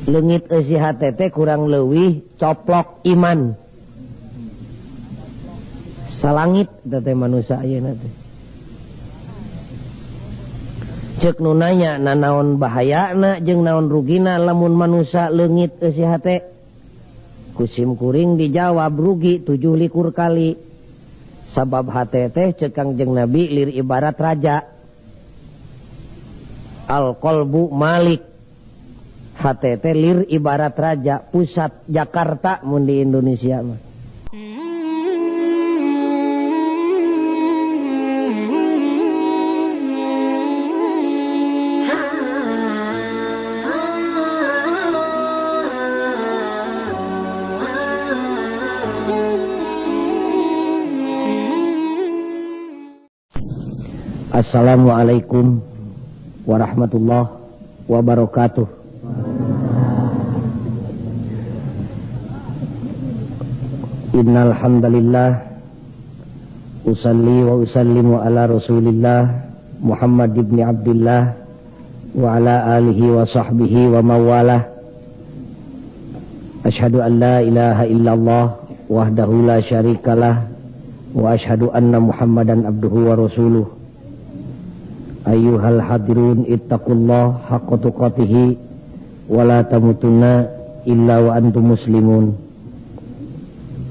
Leungit eusi hate teh kurang leuwih coplok iman. Salangit teh manusia ayeuna teh. Ceuk nu nanya nanaon bahayana jeung naon rugina lamun manusia leungit eusi hate. Ku sim kuring dijawab rugi 27 kali. Sabab hate teh ceuk Kangjeng Nabi lir ibarat raja. Al qalbu malik. Hate teh lir ibarat raja, pusat Jakarta mun di Indonesia mah. Assalamualaikum warahmatullahi wabarakatuh. Innal hamdalillah usalli wa usallimu ala Rasulillah Muhammad ibn Abdullah wa ala alihi wa sahbihi wa mawalah. Ashhadu an la ilaha illallah wahdahu la syarikalah wa ashhadu anna Muhammadan abduhu wa rasuluh. Ayyuhal hadirun ittaqullah haqqa tuqatih wa la tamutunna illa wa antum muslimun.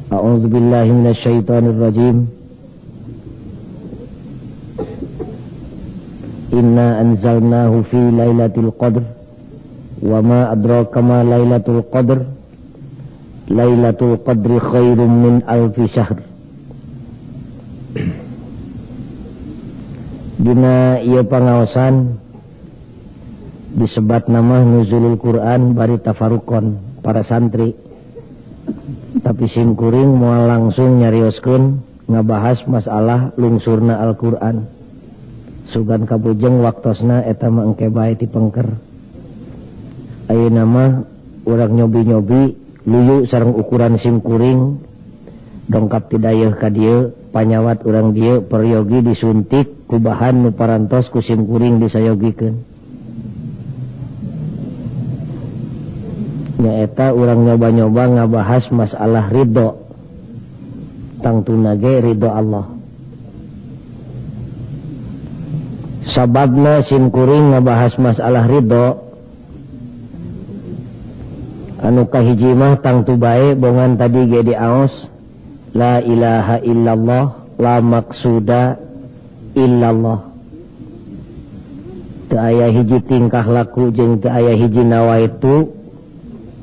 A'udzu billahi minasyaitonir rajim. Inna anzalnahu fi lailatul qadr wa ma adraka ma lailatul qadr. Lailatul qadri khairum min alfi syahr. Dina ieu pangaosan disebat nama nuzulul Quran bari tafarukon para santri. Tapi sim kuring moal langsung nyarioskeun ngabahas masalah lungsurna Al-Quran. Sugan kabujeng waktosna eta mah engke bae ti pengker. Ayeuna mah urang nyobi-nyobi luyu sareng ukuran sim kuring dongkap ti dayeuh ka dieu panyawat urang dieu peryogi disuntik ku bahan nu parantos ku sim kuring disayogikeun. Nyaeta urang nyoba-nyoba ngabahas masalah ridho. Tangtuna ge ridho Allah. Sababna sim kuring ngabahas masalah ridho anu kahiji mah tangtu bae bongan tadi ge diaos la ilaha illallah la maksuda illallah. Teu aya hiji tingkah laku jeung teu aya hiji nawaitu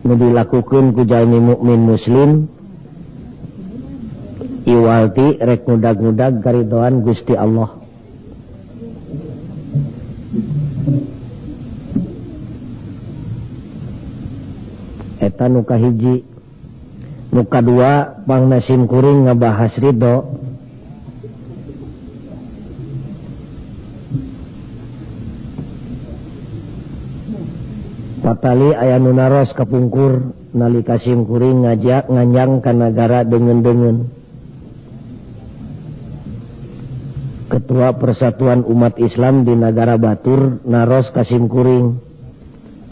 nu dilakukeun ku jalmi mukmin muslim iwalti rek ngudag-ngudag karidoan Gusti Allah. Eta nu kahiji. Nu kadua pangna sim kuring ngabahas ridho. Patali aya nu naros kapungkur nalika sim kuring ngajak nganjang ka nagara deungeun-deungeun. Ketua Persatuan Umat Islam di Nagara Batur naros ka sim kuring.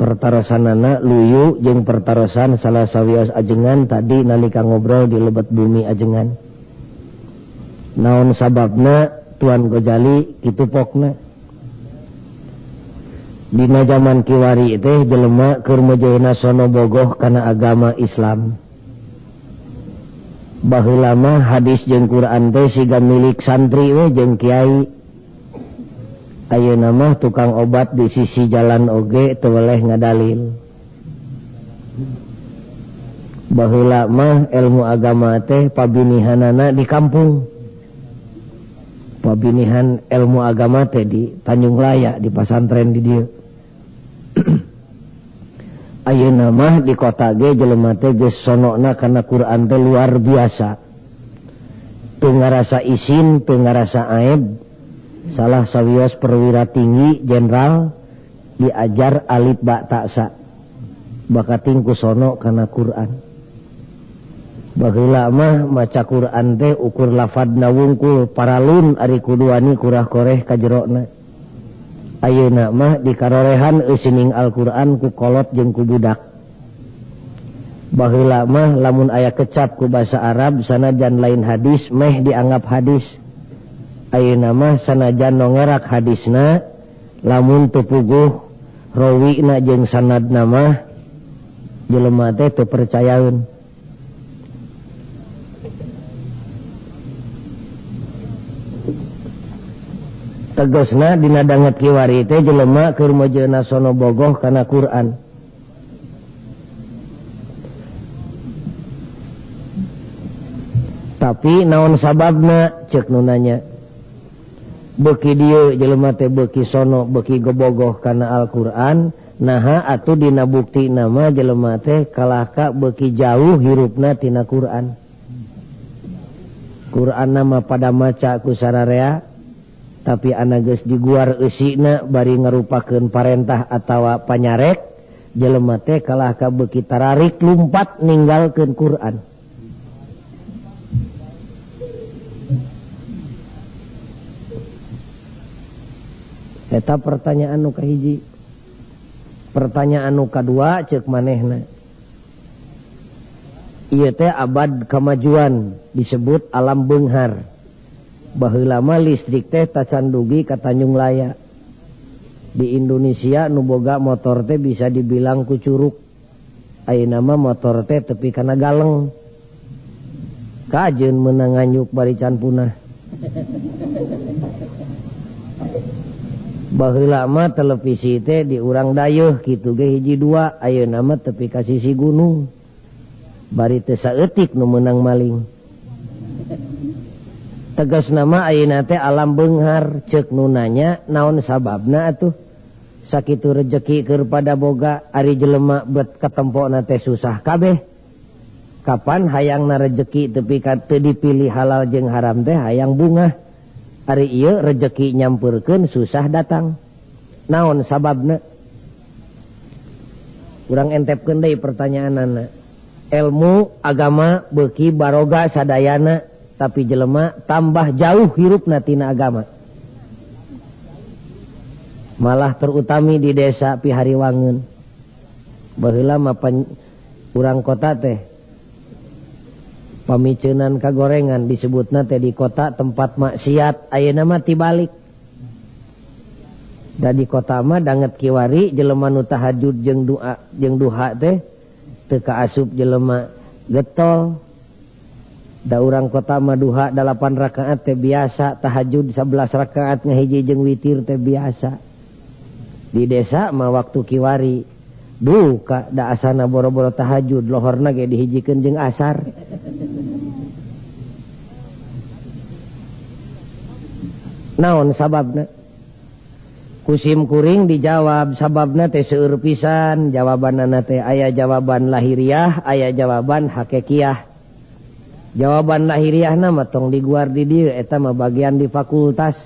Pertarosanana luyu jeung pertarosan salah sawios ajengan tadi nalika ngobrol di lebet bumi ajengan. Naon sababna Tuan Gojali kitu pokna. Dina zaman kiwari teh jelema keur meujeuhna sono bogoh kana agama Islam. Baheula mah hadis jeung Quran teh siga milik santri we jeung kiai. Ayeuna mah tukang obat di sisi jalan oge teu weleh ngadalil. Baheula mah ilmu agama teh pabinihanana di kampung. Pabinihan ilmu agama teh di Tanjung Laya di pasantren di dieu. Ayeuna mah di kota ge jelema teh geus sonokna kana Quran teh luar biasa. Teu ngarasa isin, teu ngarasa aib. Salah sawios perwira tinggi jenderal diajar alif ba ta sa. Bakating ku sono kana Quran. Baheula mah maca Quran teh ukur lafadna wungkul paralun ari kuduani kurah koreh ka jerona. Ayeuna mah dikarorehan eusining Al-Qur'an ku kolot jeung ku budak. Baheula mah lamun aya kecap ku basa Arab sanajan lain hadis meh dianggap hadis. Ayeuna mah sanajan nongerak hadisna lamun teu puguh rawina jeung sanadna mah jelema teh teu percayaeun. Tegasna dina danget kiwari teh jelema keur mejeuna sono bogoh kana Quran. Tapi naon sababna ceuk nu nanya. Beuki dieu jelema teh beuki sono beuki gebogoh kana Al-Qur'an, naha atuh dina bukti nama jelema teh kalahka beuki jauh hirupna tina Quran. Quran nama pada maca ku sararea, tapi anak geus diguar eusina bari ngarupakeun parentah atawa panyarek, jelema teh kalahka beuki tararik lumpat ninggalkeun Quran. Eta pertanyaan nu kahiji. Pertanyaan nu kadua ceuk manehna. Ieu teh abad kemajuan disebut alam beunghar. Baheula mah listrik teh tacan dugi ka Tanjung Laya. Di Indonesia nu boga motor teh bisa dibilang ku curug. Ayeuna mah motor teh tepi kana galeng. Kajeun meunang nganyuk bari can punah. Baheula mah televisi teh di urang dayeuh kitu ge hiji dua, ayeuna mah tepi ka sisi gunung. Bari teu saeutik nu meunang maling. Tegas nama ayeuna teh alam beunghar, ceuk nu nanya naon sababna atuh sakitu rejeki keur pada boga ari jelema bet katempona teh susah kabeh. Kapan hayangna rejeki tepi ka teu dipilih halal jeung haram teh hayang bungah. Ari ieu rejeki nyampeurkeun susah datang. Naon sababna? Urang entepkeun deui pertanyaanana. Ilmu agama beuki baroga sadayana, tapi jelema tambah jauh hirupna tina agama. Malah terutami di desa Pihariwangun. Baheula mah urang kota teh pamiceunan kagorengan disebutna teh di kota tempat maksiat, ayeuna mah tibalik. Da di kota mah danget kiwari jelema nu tahajud jeung doa jeung duha teh teu kaasup jelema getol. Da urang kota mah duha 8 rakaat teh biasa, tahajud 11 rakaat ngahiji jeung witir teh biasa. Di desa mah waktu kiwari duka da asana boro-boro tahajud lohorna ge dihijikeun jeung asar. Naon sababna? Kusim kuring dijawab sababna teh seueur pisan, jawabanana teh aya jawaban lahiriah, aya jawaban hakikiah. Jawaban lahiriahna mah tong diguar di dieu, eta mah bagian di fakultas.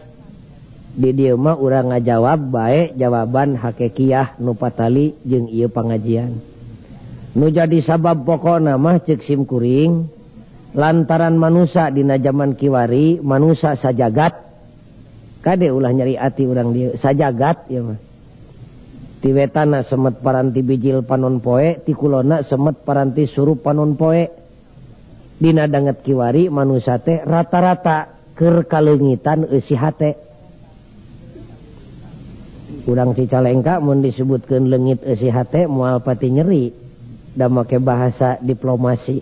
Di dieu mah urang ngajawab bae jawaban hakikiah nu patali jeung ieu pangajian. Nu jadi sabab pokona mah ceuk sim kuring lantaran manusa dina jaman kiwari manusa sajagat. Kade ulah nyeri ati urang dieu sajagat ieu mah. Ti wetana semet paranti bijil panon poe, ti kulona semet paranti surup panon poe. Dina danget kiwari manusa teh rata-rata keur kaleungitan eusi hate. Urang Cicalengka mun disebutkeun leungit eusi hate moal pati nyeri, da make bahasa diplomasi.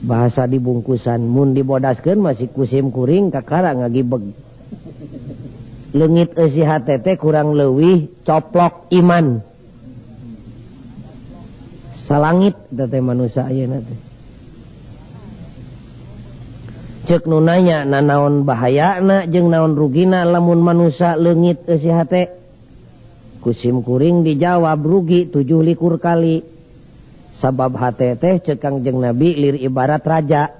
Bahasa dibungkusan mun dibodaskeun masih kusim kuring kakara ngagibeg. Leungit eusi hate teh kurang leuwih coplok iman. Salangit teh manusa ayeuna teh. Ceuk nu nanya nanaon bahayana jeung naon rugina lamun manusa leungit eusi hate. Kusim kuring dijawab rugi 27 kali. Sabab hate teh ceuk Kangjeng Nabi lir ibarat raja.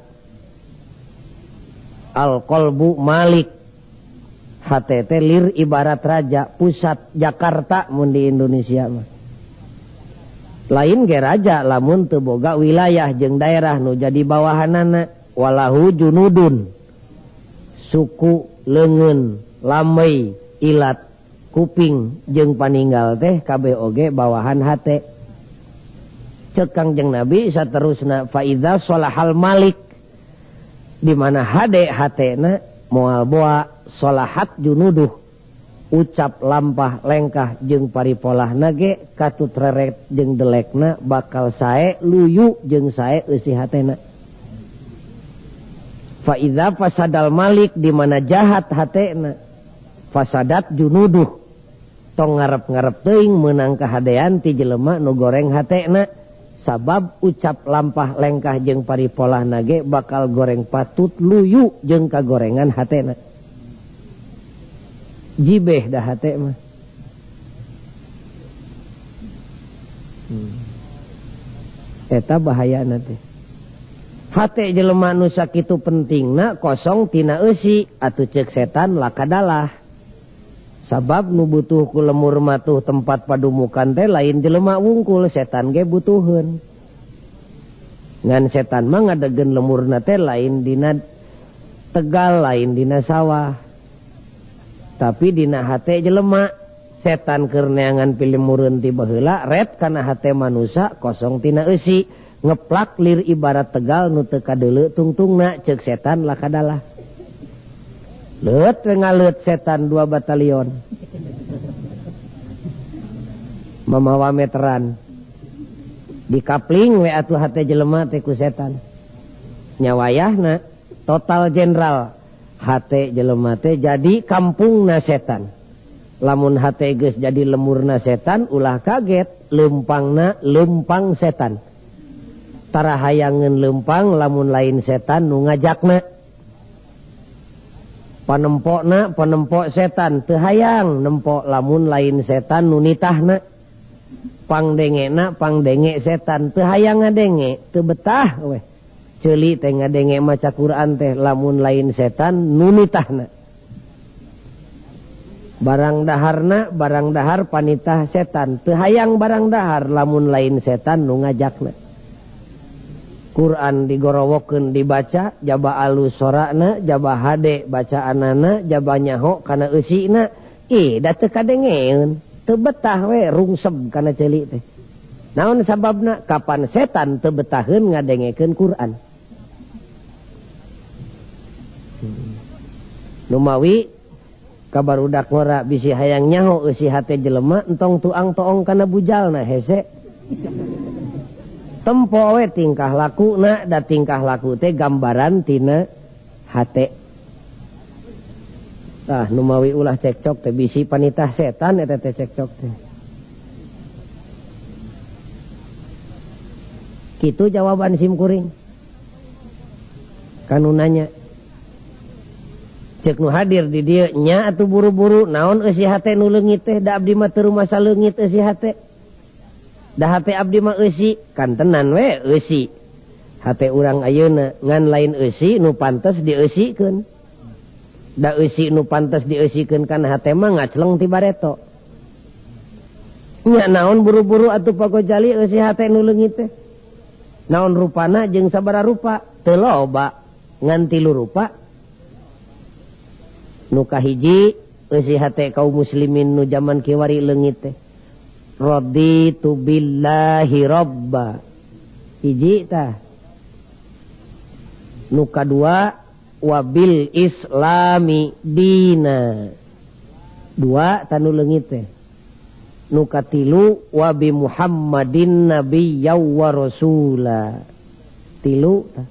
Al qalbu malik. Hate teh lir ibarat raja, pusat Jakarta mun di Indonesia mah. Lain ge raja lamun teu boga wilayah jeung daerah nu jadi bawahanana. Walahu junudun, suku leungeun lamei ilat Kuping jeung paninggal teh kabeh oge bawahan hate. Cek Kangjeng Nabi saterusna fa idza sholahal malik, di mana hade hatena moal boa sholahat junuduh, ucap lampah lengkah jeung paripolahna ge katut reret jeung delekna bakal sae luyu jeung sae eusi hatena. Fa idza fasadal malik, di mana jahat hatena fasadat junuduh, tong ngarep-ngarep teuing meunang kahadean ti jelema nu goreng hatena, sabab ucap lampah lengkah jeung paripolahna ge bakal goreng patut luyu jeung kagorengan hatena. Jibeh dah hate mah. Eta bahayana teh. Hate jelema nu sakitu pentingna kosong tina eusi atuh ceuk setan lakadalah. Sabab nu butuh ku lemur matuh tempat padumukan teh lain jelema wungkul, setan ge butuheun. Ngan setan mah ngadegen lemurna teh lain dina tegal, lain dina sawah, tapi dina hate jelema. Setan keur neangan pilemureun ti baheula ret kana hate manusa kosong tina eusi, ngeplak lir ibarat tegal nu teu kadeuleu tungtungna, ceuk setan lakadalah. Leut we ngaleut setan 2 batalion. Mamawa meteran. Dikapling we atuh hate jelema teh ku setan. Nyawayahna total jenderal hate jelema teh jadi kampungna setan. Lamun hate geus jadi lemurna setan ulah kaget, lempangna lempang setan. Tara hayangeun lempang lamun lain setan nu ngajakna. Panempokna panempok setan teu hayang nempok lamun lain setan nu nitahna. Pangdengena pangdenge setan teu hayang ngadenge, teu betah weh. Ceuli teh ngadenge maca Quran teh lamun lain setan nu nitahna. Barang daharna barang dahar panitah setan teu hayang barang dahar lamun lain setan nu ngajakna. Quran digorowokeun dibaca jaba alus sorana, jaba hade bacaanana, jaba nyaho kana eusina, ih da teu kadengeun, teu betah we rungseb kana ceuli teh. Naon sababna? Kapan setan teu betaheun ngadengekeun Quran. Numawi kabarudak ngora bisi hayang nyaho eusi hate jelema entong tuang toong kana bujalna hese. Tempo we tingkah lakuna, da tingkah laku teh gambaran tina hate. Tah numawi ulah cekcok teh bisi panitah setan eta teh cekcok teh. Kitu jawaban sim kuring. Kanu nanya. Cek nu hadir di dieu nya atuh buru-buru naon eusi hate nu leungit teh, da abdi mah teu rumasa leungit eusi hate. Da hate abdi mah eusi, kantenan we eusi. Hate urang ayeuna ngan lain eusi nu pantes dieusikeun. Da eusi nu pantes dieusikeun kana hate mah ngacleng ti bareto. Nya naon buru-buru atuh Pak Gojali eusi hate nu leungit teh. Naon rupana jeung sabaraha rupa? Teu loba, ngan tilu rupa. Nu kahiji eusi hate kaum muslimin nu jaman kiwari leungit teh. Raditu billahi robba. Hiji tah. Nu kadua wabil islami dina. Dua tanu leungit teh. Nu katilu wabi Muhammadin nabiyya wa rasula. Tilu tah.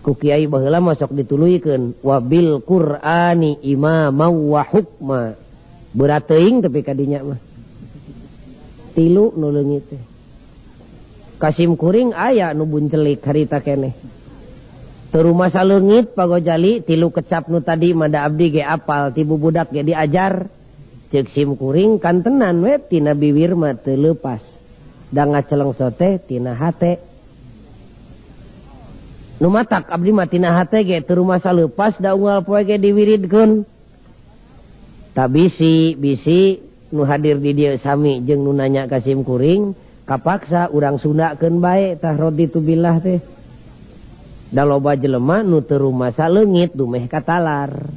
Ku kiai baheula mah sok dituluykeun wabil Qur'ani imama wa hukma. Berat teuing tapi kadinya mah. Tilu nu leungit teh. Kasim kuring aya nu buncelik harita keneh. Teu rumasa leungit Pak Gojali tilu kecap nu tadi mah da abdi ge apal ti bubudak ge diajar. Ceuk sim kuring kantenan we tina biwir mah teu leupas. Da ngaceleng sote tina hate. Nu matak abdi mah tina hate ge teu rumasa leupas da unggal poe ge diwiridkeun. Ta bisi bisi nu hadir di dieu sami jeung nu nanya ka sim kuring kapaksa urang Sundakeun bae tah raditu billah teh. Da loba jelema nu teu rumasa leungit dumeh katalar.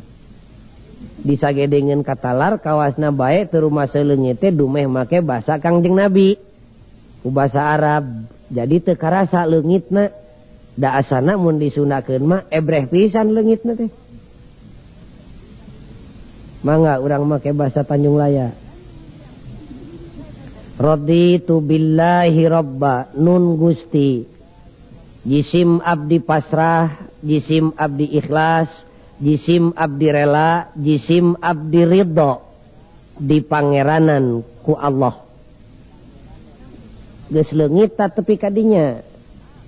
Disagedengeun katalar kawasna bae teu rumasa leungit teh dumeh make basa Kangjeng Nabi ku basa Arab. Jadi teu karasa leungitna. Da asana mun disundakeun mah ebreh pisan leungitna teh. Mangga urang make basa Tanjung Laya. Raditu billahi robba nun Gusti. Jisim abdi pasrah, jisim abdi ikhlas, jisim abdi rela, jisim abdi ridho di pangeranan ku Allah. Geus leungit tepi kadinya.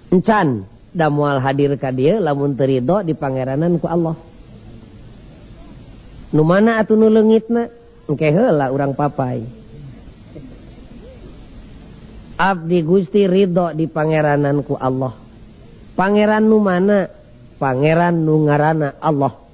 Encan da moal hadir ka dieu lamun teu ridho di pangeranan ku Allah. Nu mana atuh nu leungitna? Engke heula urang papai. Abdi Gusti ridho di pangeranan ku Allah. Pangeran nu mana? Pangeran nu ngaranna Allah.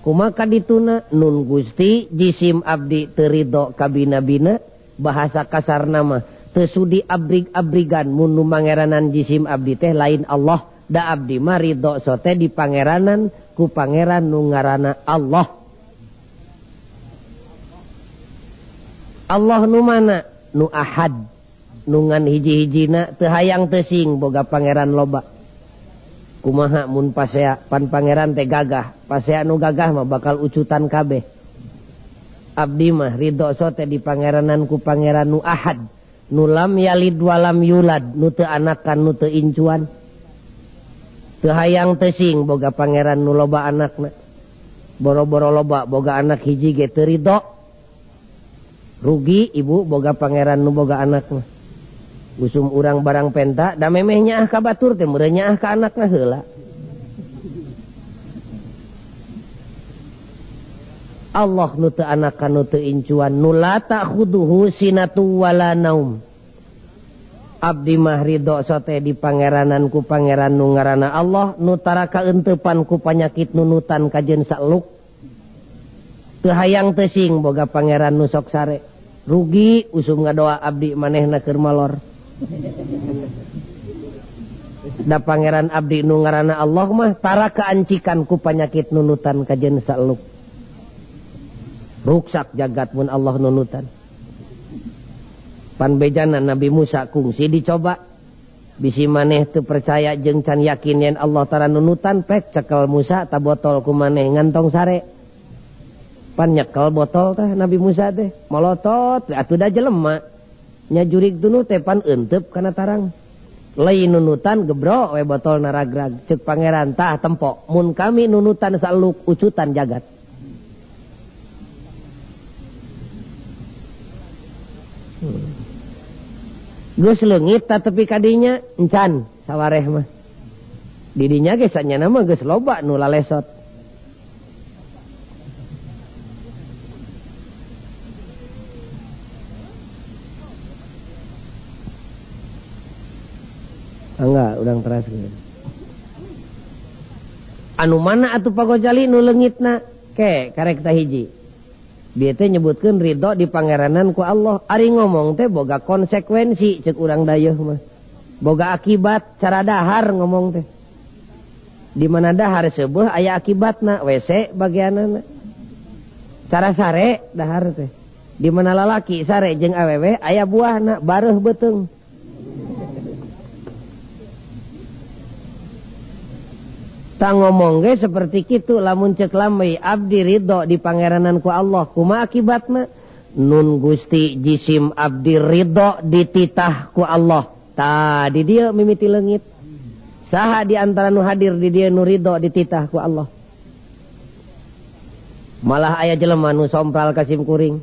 Kumaha dituna nun Gusti jisim abdi teu ridho ka bina-bina, bahasa kasarna mah teu sudi abrig-abrigan mun nu mangeranan jisim abdi teh lain Allah. Da abdi mah ridho sote di pangeranan ku pangeran nu ngaranna Allah. Allah nu mana? Nu ahad, nu ngan hiji-hijina teu hayang teu sing boga pangeran loba. Kumaha mun pasea pan pangeran teh gagah, pasea nu gagah mah bakal ucutan kabeh. Abdi mah ridho sote di pangeranan ku pangeran nu ahad, nu lam yalid walam yulad, nu teu anakan nu teu incuan. Teu hayang teu sing boga pangeran nu loba anakna. Boro-boro loba boga anak hiji ge teu ridho. Rugi ibu boga pangeran nu boga anakna. Usum urang barang penta da memeh nyaah ka batur teh meureun nyaah ka anakna heula. Allah nu teu anakan nu teu incuan, nu la ta'khuduhu sinatu wala naum. Abdi mah ridho sote di pangeranan ku pangeran nu ngaranna Allah, nu tara kaeuntepan ku panyakit nunutan kajeun saeluk. Teu hayang teu sing boga pangeran nu sok sare. Rugi usum ngadoa abdi manehna keur malor. Da pangeran abdi nu ngaranna Allah mah tara kaancikan ku panyakit nunutan kajeun saeluk. Ruksak jagat mun Allah nunutan. Pan bejana Nabi Musa kungsi dicoba. Bisi maneh teu percaya jeung can yakin yen Allah tara nunutan, pek cekel Musa ta botol ku maneh ngantong sare. Pan nyekel botol teh Nabi Musa teh molotot atuh da jelema. Nya jurig tunu teh pan euteup kana tarang. Lain nunutan gebro we botol naragrag. Ceuk pangeran tah tempo mun kami nunutan saluk ucutan jagat. Geus leungit tepi kadinya encan sawareh mah. Didinya ge sanyana mah geus loba nu lalesot. Enggak, urang teraskeun. Anu mana atuh Pak Gojali nu leungitna? Ke karek tah hiji. Dia teh nyebutkeun ridho di pangeranan ku Allah. Ari ngomong teh boga konsekuensi cek urang dayeuh mah. Boga akibat cara dahar ngomong teh. Di mana dahar seubeuh aya akibatna, WC bagianana. Cara sare dahar teh. Di mana lalaki sare jeung awewe aya buahna, bareuh beuteung. Tang ngomong ge seperti kitu lamun ceuk lambai abdi ridho di pangeranan ku Allah, kumaha akibatna? Nun Gusti jisim abdi ridho dititah ku Allah. Tah di dieu mimiti leungit. Saha di antara nu hadir di dieu nu ridho dititah ku Allah? Malah aya jelema nu sompral ka sim kuring.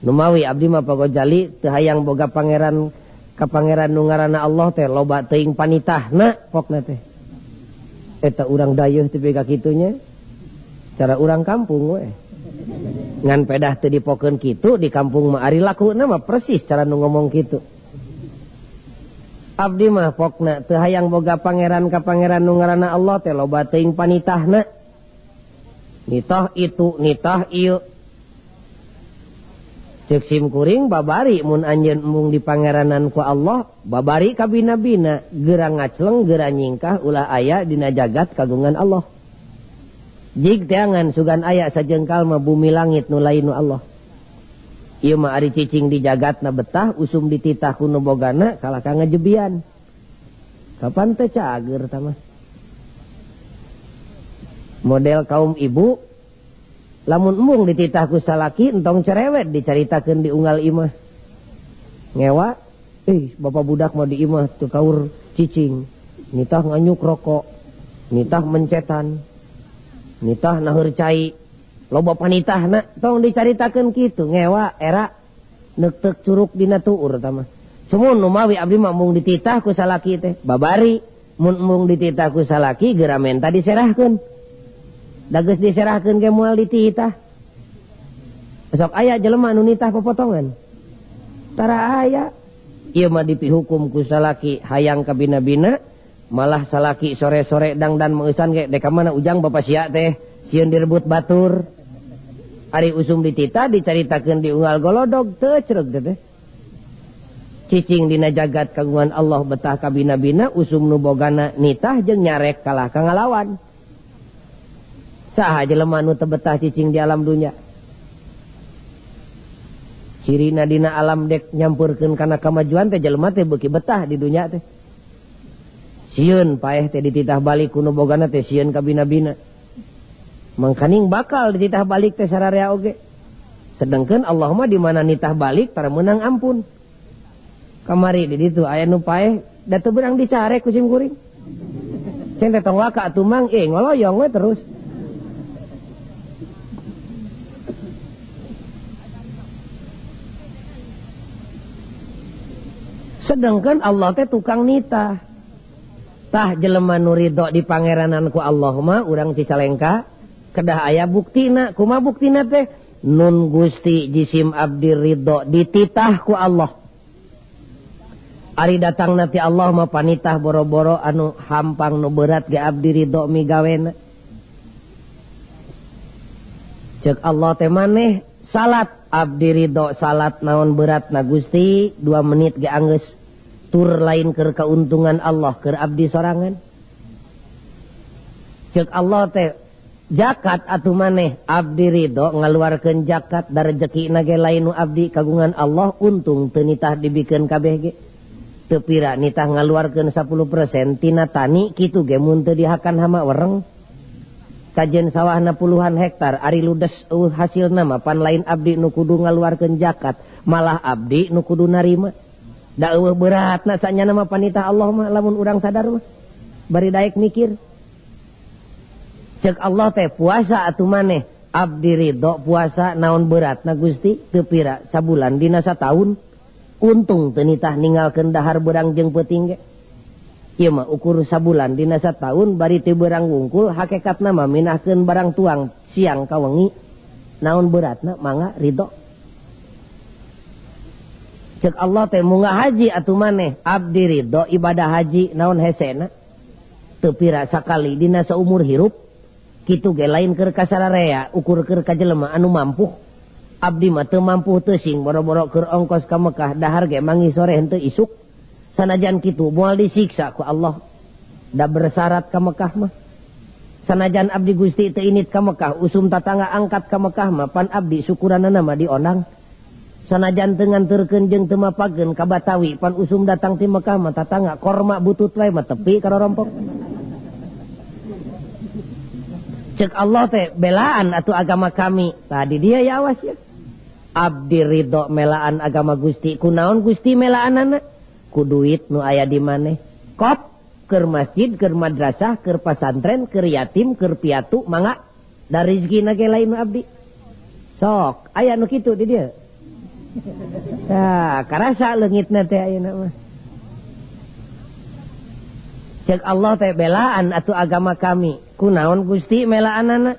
Nu mawi abdi mah Pak Gojali teu hayang boga pangeran ka pangeran nu ngaranna Allah teh loba teuing panitahna pokna teh. Eta urang dayeuh teu ka kitunya. Cara urang kampung we. Ngan pedah teu dipokeun kitu di kampung mah ari lakuna mah persis cara nu ngomong kitu. Abdi mah pokna teu hayang boga pangeran ka pangeran nu ngaranna Allah teh loba teuing panitahna. Nitah itu nitah ieu. Ceuk sim kuring babari mun anjeun embung di pangeranan ku Allah, babari kabina-bina, geura ngacleng geura nyingkah ulah aya dina jagat kagungan Allah. Jig teangan sugan aya sajengkal mah bumi langit nu lain nu Allah. Ieu mah ari cicing di jagatna betah usum dititah ku nu bogana kalah ka ngajebian. Kapan teh cager tah mah. Model kaum ibu lamun embung dititah ku salaki entong cerewet dicaritakeun di unggal imah. Ngewa, bapak budak mah di imah teu kaur cicing, nitah nganyuk rokok, nitah mencetan, nitah naheur cai, loba panitahna tong dicaritakeun kitu ngewa era neukteuk curug dina tuur tah mah. Sumun nu mawi abdi mah embung dititah ku salaki teh, babari mun embung dititah ku salaki geura menta diserahkeun. Da geus diserahkeun ge moal dititah. Sok aya jelema nu nitah popotongan. Tara aya. Ieu mah dipihukum ku salaki hayang kabina-bina, malah salaki sore-sore dangdan meusan ge dek ka mana ujang bapa sia teh, sieun direbut batur. Ari usum dititah dicaritakeun di unggal golodog teu cereg teh. Cicing dina jagat kagungan Allah betah kabina-bina usum nu bogana nitah jeung nyarek kalah ka ngalawan. Saha jelema nu teu betah cicing di alam dunya. Cirina dina alam dek nyampurkeun kana kamajuan teh jelema teh beuki betah di dunya teh. Sieun paeh teh dititah balik ku nu bogana teh sieun kabina-bina. Mangkaning bakal dititah balik teh sararea oge. Sedengkeun Allah mah di mana nitah balik tara meunang ampun. Kamari di ditu aya nu paeh da teu beunang dicarek ku sim kuring. Ceng teh tong waka atuh mang ngoloyong we terus. Sedangkan Allah teh tukang nitah. Tah jelema nu ridho di pangeranan ku Allah mah urang Cicalengka kedah aya buktina. Kumaha buktina teh? Nun Gusti jisim abdi ridho dititah ku Allah. Ari datang nanti Allah mah panitah boro-boro anu hampang nu berat ge abdi ridho migawena. Cek Allah teh maneh salat abdi ridho salat naon berat na Gusti 2 menit ge anggeus tur lain keur keuntungan Allah keur abdi sorangan. Cek Allah teh zakat atuh maneh abdi ridho ngaluarkeun zakat da rejekina ge lain nu abdi kagungan Allah untung teu nitah dibikeun kabeh ge. Teu pira nitah ngaluarkeun 10% tina tani kitu ge mun teu dihakan hama wereng. Kajen sawahna puluhan hektar ari ludes eueuh hasilna mah pan lain abdi nu kudu ngaluarkeun zakat malah abdi nu kudu narima. Da eueuh beratna sanyana mah panitah Allah mah lamun urang sadar mah bari daek mikir. Cek Allah teh puasa atuh maneh abdi ridho puasa naon beratna Gusti teu pira sabulan dina sataun untung teu nitah ninggalkeun dahar beurang jeung peuting ge. Ieu mah ukur sabulan dina sataun bari teu beurang wungkul hakikatna mah minahkeun barang tuang siang ka wengi naon beratna mangga ridho. Cek Allah teh munggah haji atuh maneh abdi ridho ibadah haji naon hesena teu pira sakali dina saumur hirup kitu ge lain keur ka sararea ukur keur ka jelema anu mampu. Abdi mah teu mampu teu sing boro-boro keur ongkos ka Mekah dahar ge mangi sore henteu isuk. Sanajan kitu moal disiksa ku Allah da bersyarat ka Mekah mah. Sanajan abdi Gusti teu init ka Mekah usum tatangga angkat ka Mekah mah pan abdi syukuranana mah diondang. Sanajan teu nganterkeun jeung teu mapageun ka Batawi pan usum datang ti Mekah mah tatangga korma butut wae mah tepi ka rorompok. Cek Allah teh belaan atuh agama kami. Tadi dia ya awas ya. Abdi ridho melaan agama Gusti. Kunaon Gusti melaanana? Ku duit nu aya di maneh. Kop keur masjid, keur madrasah, keur pasantren, keur yatim, keur piatu mangga da rezekina ge lain nu abdi. Sok aya nu kitu di dieu. Tah karasa leungitna teh ayeuna mah. Cek Allah teh belaan atuh agama kami. Kunaon Gusti melaanana?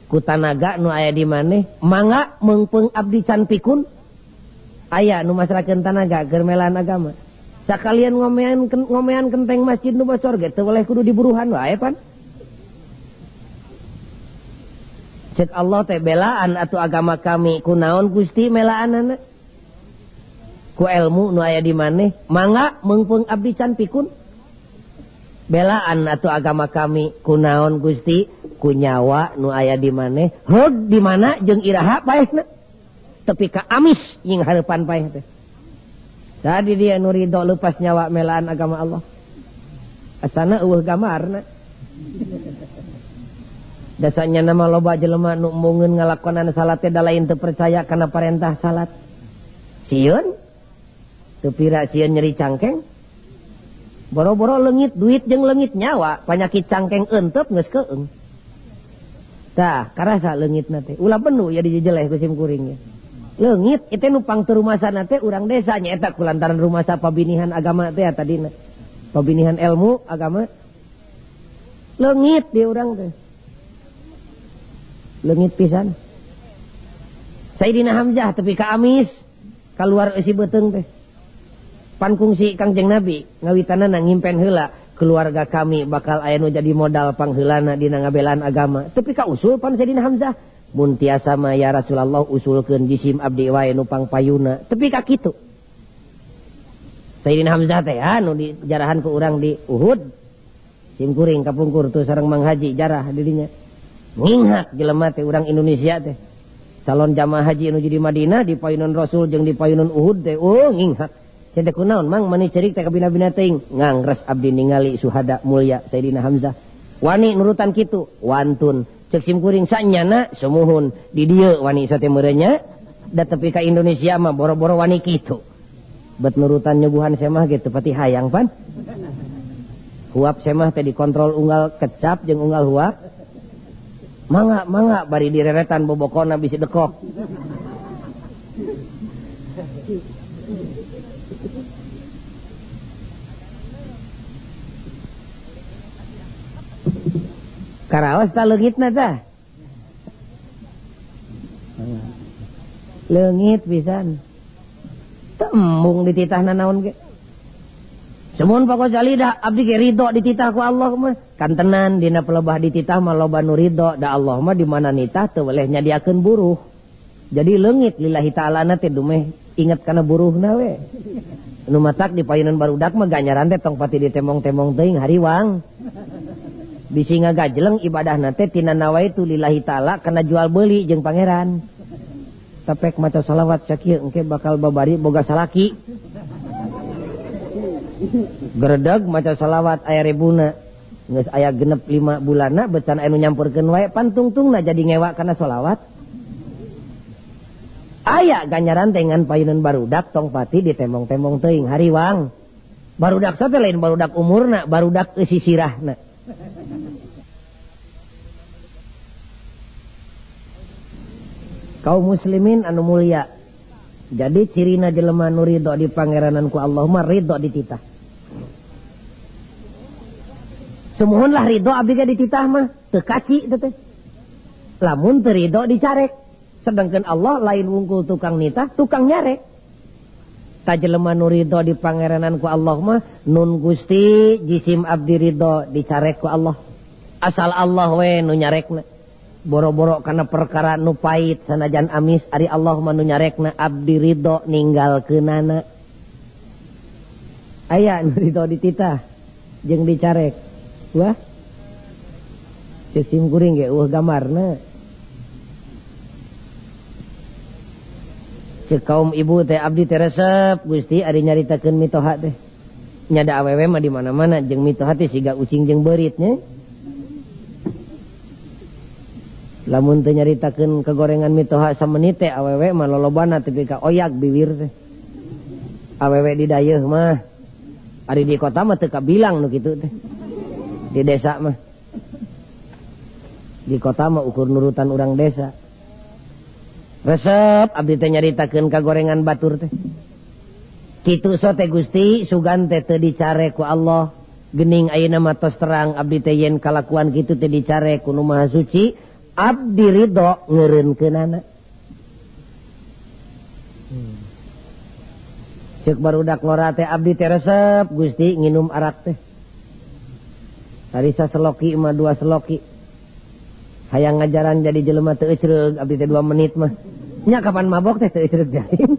Ku tanaga nu aya di maneh mangga meungpeung abdi can pikun. Aya nu masrakeun tanaga keur melaan agama. Sakalian ngomean kenteng masjid nu bocor ge teu weleh kudu diburuhan wae pan. Cek Allah teh belaan atuh agama kami. Kunaon Gusti melaanana? Ku ilmu nu aya di maneh mangga meungpeung abdi can pikun. Belaan atuh agama kami. Kunaon Gusti? Ku nyawa nu aya di maneh, heug di mana jeung iraha paehna. Tepi ka amis nying hareupan paeh teh. Tadi dia nu ridho lepas nyawa melaan agama Allah. Asana eueuh gambarna. Dasanya nama loba jelema nu embungeun ngalakonan salat teh da lain teu percaya kana parentah salat. Sieun teu pira sieun nyeri cangkeng. Boro-boro leungit duit jeung leungit nyawa, panyakit cangkeng eenteup geus keung. Tah, karasa leungitna teh. Ulah penuh ya dijejeleh ku sim kuring. Leungit itu nu pang teu rumasana teh urang desa nya eta kulantaran rumasa pabinihan agama teh tadina. Pabinihan ilmu agama. Leungit di urang teh. Leungit pisan. Sayyidina Hamzah tepi ka amis kaluar eusi beuteung teh. Pan kungsi Kangjeng Nabi ngawitanana ngimpen heula keluarga kami bakal aya nu jadi modal pangheulana dina ngabelaan agama. Tepi ka usul pan Sayyidina Hamzah mun tiasa mah ya Rasulullah usulkeun jisim abdi wae nu pangpayuna. Tepi ka kitu. Sayyidina Hamzah teh anu dijarahan ku urang di Uhud. Sim kuring kapungkur tuh sareng Mang Haji jarah di dinya. Nginghak jelema teh urang Indonesia teh. Calon jamaah haji nu di Madinah di payunan Rasul jeung di payunan Uhud teh oh nginghak. Cenah kunaon Mang mani cerik teh kabina-bina teuing. Ngangres abdi ningali suhada mulia Sayyidina Hamzah. Wani nurutan kitu, wantun. Cek sim kuring sanyana sumuhun di dieu wani sate meureunnya da tepi ka Indonesia mah boro-boro wani kitu. Bet nurutan nyuguhan semah ge teu pati hayang pan. Huap semah teh dikontrol unggal kecap jeung unggal huap. Mangga mangga bari direretan bobokona bisi dekok. Karaos ta leungitna tah. Leungit pisan. Tembung dititahna naon ge. Semun Pak Ghazali dah abdi ge ridho dititah ku Allah mah. Kantenan dina pelebah dititah mah loba nu ridho da Allah mah di mana nitah teu weleh nyadiakeun buruh. Jadi leungit lillahi ta'ala teh dumeh inget kana buruhna we. Nu matak di payunan barudak mah ganjaran teh tong pati ditemong-temong teuing hariwang. Bisi ngagajeleng ibadahna teh tina nawaitu lillahi ta'ala kana jual beuli jeung pangeran. Tapek maca salawat sakieu engke bakal babari boga salaki. Gredeg maca salawat aya rebuna geus aya genep 5 bulanna becan anu nyampurkeun wae pantungtungna jadi ngewa kana salawat. Aya ganjaran teh ngan payunan barudak tong pati ditemong-temong teuing hariwang. Barudak teh lain barudak umurna, barudak eusi sirahna. Kaum muslimin anu mulia. Jadi cirina jelema nu ridho di pangeranan ku Allah mah ridho dititah. Sumuhunlah ridho abdi ge dititah mah teu kaci teh. Lamun teu ridho dicarek. Sedangkan Allah lain wungkul tukang nitah, tukang nyarek. Ta jelema nu ridho di pangeranan ku Allah mah nun Gusti jisim abdi ridho dicarek ku Allah. Asal Allah we nu nyarekna. Boro-boro kana perkara nu pahit sanajan amis ari Allah mah nu nyarekna abdi ridho ninggalkeunana. Aya nu ridho dititah jeung dicarek. Wah. Cek sim kuring ge eueuh gambarna. Cek kaum ibu teh abdi teh resep Gusti ari nyaritakeun mitoha teh. Nya da awewe mah di mana-mana jeung mitoha teh siga ucing jeung beurit nya. Lamun teu nyaritakeun kegorengan mitoha samenit teh awewe mah lolobana tepi ka oyak biwir teh. Awewe di dayeuh mah. Ari di kota mah teu kabilang nu kitu teh. Di desa mah. Di kota mah ukur nurutan urang desa. Resep abdi teh nyaritakeun kagorengan batur teh. Kitu so teh Gusti sugan teh teu dicare ku Allah. Geuning ayeuna mah tos terang abdi teh yen kalakuan kitu teh dicare ku Nu Maha Suci. Abdi ridho ngeureunkeunana. Ceuk barudak ngora teh abdi teh resep Gusti nginum arak teh. Tadi saseloki mah 2 seloki. Hayang ngajaran jadi jelema teu ecreug abdi teh 2 menit mah. Nya kapan mabok teh teu ecreug jaring.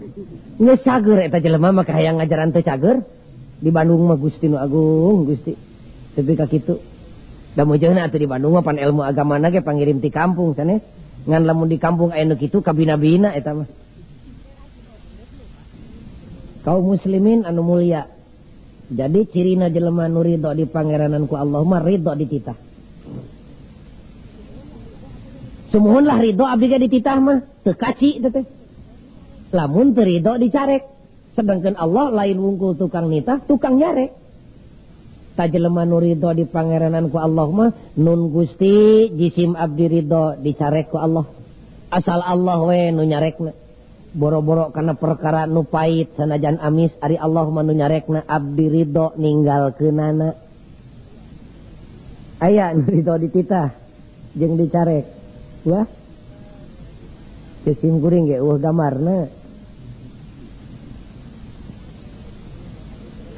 Geus cager eta jelema mah hayang ngajaran teu cager. Di Bandung mah Gusti nu agung Gusti. Tepi ka kitu. Da mujeuhna atuh di Bandung mah pan ilmu agamana ge pangirim ti kampung sanes. Ngan lamun di kampung aya nu kitu kabina-bina eta mah. Kaum muslimin anu mulia. Jadi cirina jelema nu ridho di pangeranan ku Allah mah ridho dititah. Sumuhunlah ridho abdi ge dititah mah teu kaci teh. Lamun teu ridho dicarek. Sedangkan Allah lain wungkul tukang nitah, tukang nyarek. Ta jelema nu ridho di pangeranan ku Allah mah nun Gusti jisim abdi ridho dicarek ku Allah. Asal Allah we nu nyarekna. Boro-boro kana perkara nu pait sanajan amis ari Allah mah nu nyarekna abdi ridho ninggalkeunana. Aya nu ridho dititah jeung dicarek. Wah. Jisim kuring ge eueuh gambarna.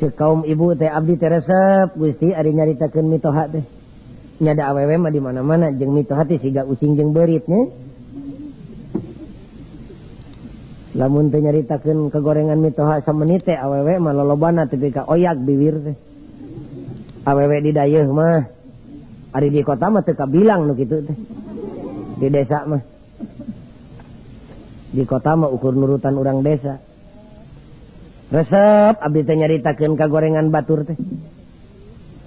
Cek kaum ibu teh abdi teh resep Gusti ari nyaritakeun mitoha teh. Nya da awewe mah di mana-mana jeung mitoha teh siga ucing jeung beurit nya. Lamun teh nyaritakeun kegorengan mitoha samenit teh awewe mah lolobana tepi ka oyak bibir teh. Awewe di dayeuh mah ari di kota mah teu kabilang nu kitu teh. Di desa mah. Di kota mah ukur nurutan urang desa. Resep abdi teh nyaritakeun kagorengan batur teh.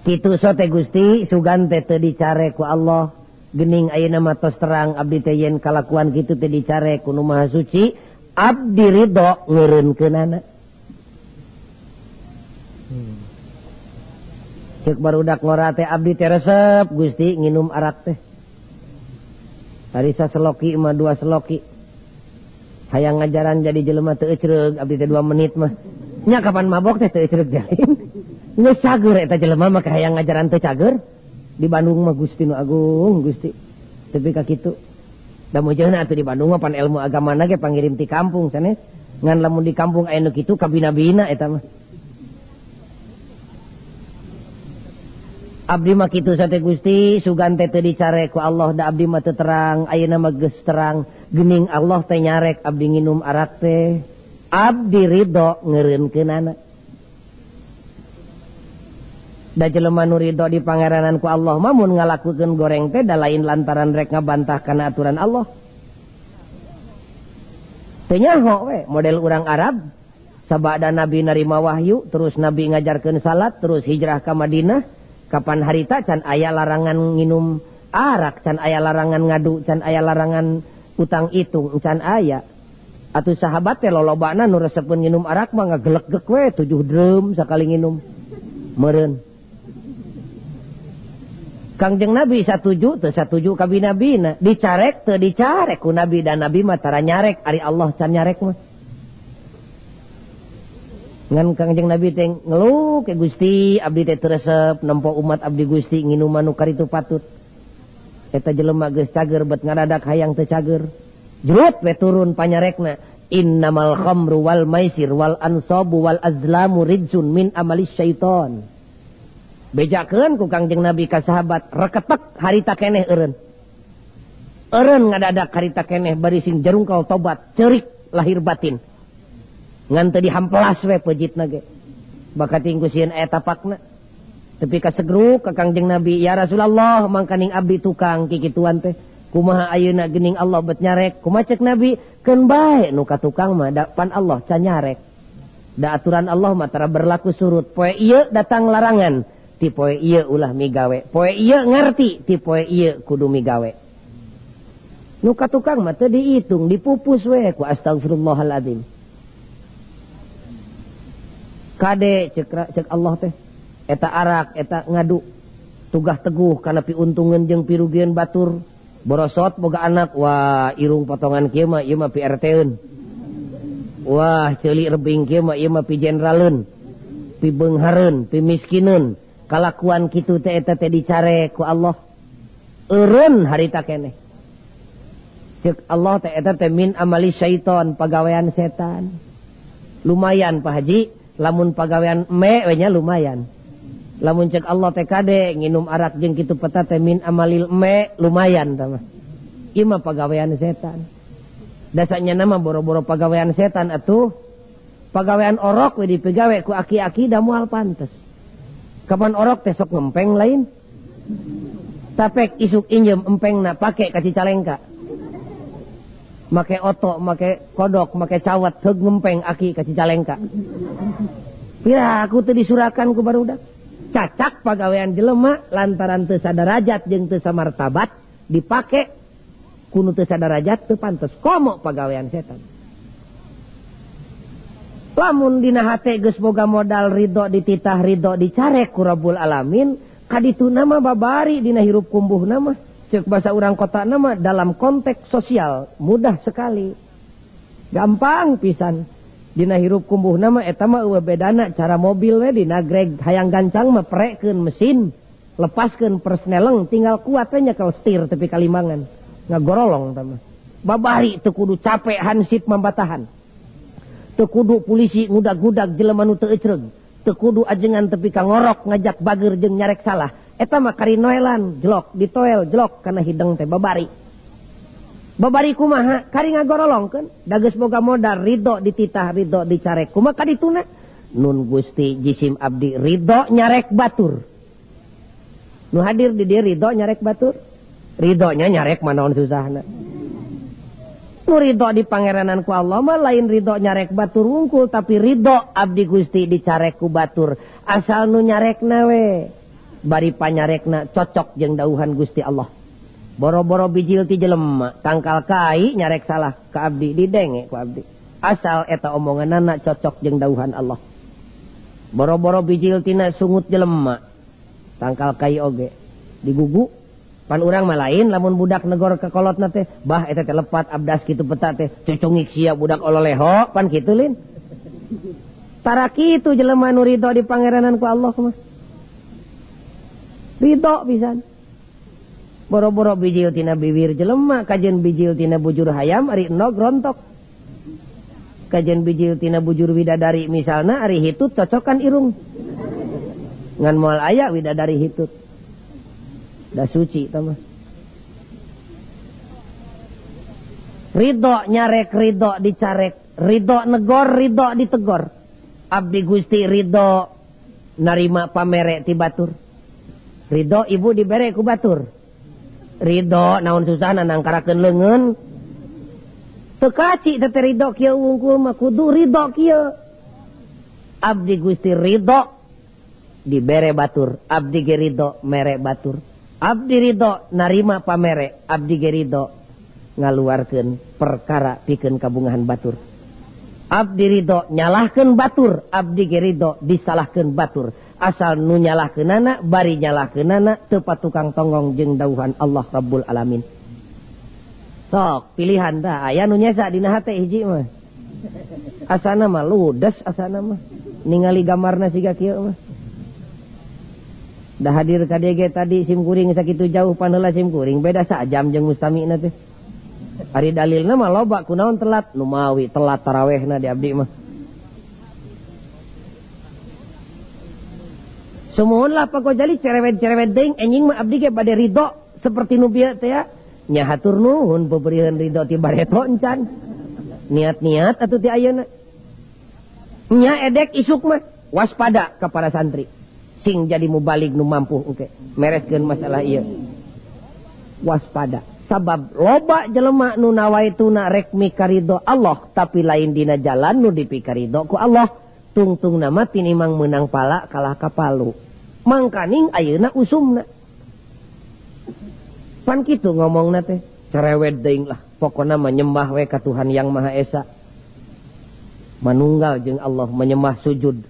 Kitu so teh Gusti sugan teh teu dicare ku Allah. Geuning ayeuna mah tos terang abdi teh yen kalakuan kitu teh dicare ku Nu Maha Suci, abdi ridho ngeureunkeunana. Ceuk barudak ngora teh abdi teh resep Gusti nginum arak teh. Ari saseloki mah dua seloki. Hayang ngajaran jadi jelema teu ecreug abdi teh 2 menit mah. Nya kapan mabok teh teu ecreug jalin. Geus cager eta jelema mah hayang ngajaran teu cager. Di Bandung mah Gusti nu agung Gusti. Tepi ka kitu. Da mujeuhna atuh di Bandung mah pan ilmu agamana ge pangirim ti kampung sanes. Ngan lamun di kampung aya nu kitu kabina-bina eta mah. Abdi mah kitu sate Gusti sugan teh teu dicare ku Allah da abdi mah teu terang ayeuna mah geus terang. Gening Allah teh nyarek abdi nginum arak teh abdi ridho ngeureunkeunana. Da jelema nu ridho di pangeranan ku Allah mah mun ngalakukeun goreng teh da lain lantaran rek ngabantah kana aturan Allah. Teu nyaho we model urang Arab sabada Nabi narima wahyu terus Nabi ngajarkeun salat terus hijrah ka Madinah kapan harita can aya larangan nginum arak can aya larangan ngadu can aya larangan utang itung can aya. Atuh sahabat teh lolobana nu resepeun nginum arak mah ngagelegeg we 7 drum sakali nginum. Meureun. Kangjeng Nabi satuju teu satuju ka binabina, dicarek teu dicarek ku Nabi dan Nabi mah tara nyarek ari Allah can nyarek mah. Ngan Kangjeng Nabi teh ngeluh ke Gusti abdi teh teu resep nempo umat abdi Gusti nginuman nu karitu patut. Eta jelema geus cager bet ngadadak hayang teu cager. Jrut we turun panyarekna innamal khamru wal maisir wal ansabu wal azlamu rijsun min amalis syaiton. Bejakeun ku Kangjeng Nabi ka sahabat reketek harita keneh eureun. Eureun ngadadak harita keneh bari sing jerungkal tobat ceurik lahir batin. Ngan teu dihampelas we peujitna ge. Bakating ku sieun aya tapakna. Tepi ka segruk ka Kangjeng Nabi, ya Rasulullah mangkaning abdi tukang kikituan teh. Kumaha ayeuna geuning Allah bet nyarek? Kumaha cek Nabi? Keun bae nu ka tukang mah da pan Allah can nyarek. Da aturan Allah mah tara berlaku surut. Poe ieu datang larangan, ti poe ieu ulah migawe. Poe ieu ngarti, ti poe ieu kudu migawe. Nu ka tukang mah teu diitung, dipupus we ku astagfirullahaladzim. Kade cek Allah teh eta arak eta ngadu tugah teguh kana piuntungeun jeung pirugieun batur borosot boga anak wah irung potongan kieu mah ieu mah pi RT-eun wah ceuli rebing kieu mah ieu mah pi jenderaleun pi beunghareun pi miskineun kalakuan kitu teh eta teh dicare ku Allah eureun harita keneh cek Allah teh eta teh min amali syaiton pagawean setan. Lumayan Pak Haji lamun pagawean me we nya lumayan. Lamun cek Allah teh kade nginum arak jeung kitu peta teh min amalil me lumayan tah mah. Ieu mah pagawean setan. Dasanya nama boro-boro pagawean setan atuh. Pagawean orok we dipigawe ku aki-aki da moal pantes. Kapan orok teh sok ngempeng lain. Tapek isuk injem empengna pake ka Cicalengka. Make oto, make kodok, make cawat heug ngempeng aki ka Cicalengka. Pira aku teu disurakan ku barudak. Cacak pagawean jelema lantaran teu sadarajat jeung teu samartabat dipake ku nu teu sadarajat teu pantes komo pagawean setan. Lamun dina hate geus boga modal ridho dititah ridho dicarek ku Rabbul Alamin, kadituna mah babari dina hirup kumbuhna mah. Ceuk bahasa urang kota nama dalam konteks sosial mudah sekali. Gampang pisan. Dina hirup kumbuh nama eta mah eueuh bedana cara mobil we dina greg hayang gancang mah prekeun mesin, lepaskeun persneleng tinggal kuat we nyekel setir tepi ka limangan. Ngagorolong tah mah. Babari teu kudu capek hansip mambatahan. Teu kudu polisi ngudag-ngudag jelema nu teu ecreug. Teu kudu ajengan tepi ka ngorok ngajak bager jeung nyarek salah. Eta mah kari noelan jelok ditoel jelok kana hideng teh babari. Babari kumaha kari ngagorolongkeun da geus boga modal ridho dititah ridho dicarek kumaha kadituna nun Gusti jisim abdi ridho nyarek batur. Nu hadir di dieu ridho nyarek batur, ridhonya nyarek manaon susahna. Nu ridho di pangeranan ku Allah mah lain ridho nyarek batur wungkul tapi ridho abdi Gusti dicarek ku batur asal nu nyarekna we bari panyarekna cocok jeung dauhan Gusti Allah. Boro-boro bijil ti jelema tangkal kai nyarek salah ka abdi didenge ku abdi asal eta omonganana cocok jeung dauhan Allah. Boro-boro bijil tina sungut jelema tangkal kai oge digugu. Pan urang mah lain lamun budak negor ka kolotna teh bah eta teh lepat abdas kitu peta teh cucungik sia budak ololeho pan kitu lin. Tara kitu jelema nu ridho di pangeranan ku Allah mah. Ridho pisan. Boro-boro bijil tina bibir jelema kajen bijil tina bujur hayam ari enog rontok. Kajen bijil tina bujur widadari misalna ari hitut cocokan irung. Ngan moal aya widadari hitut. Da suci tah mah. Ridho nyarek ridho dicarek, ridho negor ridho ditegor. Abdi Gusti ridho narima pamere ti batur. Ridho ibu dibere ku batur. Ridho naon susahna nangkarakeun leungeun. Teu kaci teh ridho kieu wungkul mah kudu ridho kieu. Abdi Gusti ridho dibere batur, abdi ge ridho mere batur. Abdi ridho narima pamere, abdi ge ridho ngaluarkeun perkara pikeun kabungahan batur. Abdi ridho nyalahkeun batur, abdi ge ridho disalahkeun batur. Asal nu nyalahkeunana bari nyalahkeunana teu patukang tonggong jeung dauhan Allah Rabbul Alamin. Sok pilihan tah aya nu nyesa dina hate hiji mah. Asana mah ludes asana mah ningali gambarna siga kieu mah. Dah hadir ka dieu ge tadi sim kuring sakitu jauh panheula sim kuring beda sajam jeung mustamina teh. Ari dalilna mah loba kunaon telat nu mawi telat tarawehna di abdi mah. Sumuhunlah Pak Gojali cerewet-cerewet deing enjing mah abdi ge bade ridho seperti nu bieu teh ya. Nya hatur nuhun peberian ridho ti bareto encan. Niat-niat atuh ti ayeuna. Nya edek isuk mah waspada ka para santri. Sing jadi mubalig nu mampu engke mereskeun masalah ieu. Waspada sabab loba jelema nu nawaituna rek mikaridho Allah tapi lain dina jalan nu dipikaridho ku Allah. Tungtung nama tinimang menang pala kalah kapalu. Mangkaning ayeuna usumna. Pan kitu ngomongna teh cerewet deing lah pokona menyembah we ka Tuhan Yang Maha Esa. Manunggal jeung Allah menyembah sujud.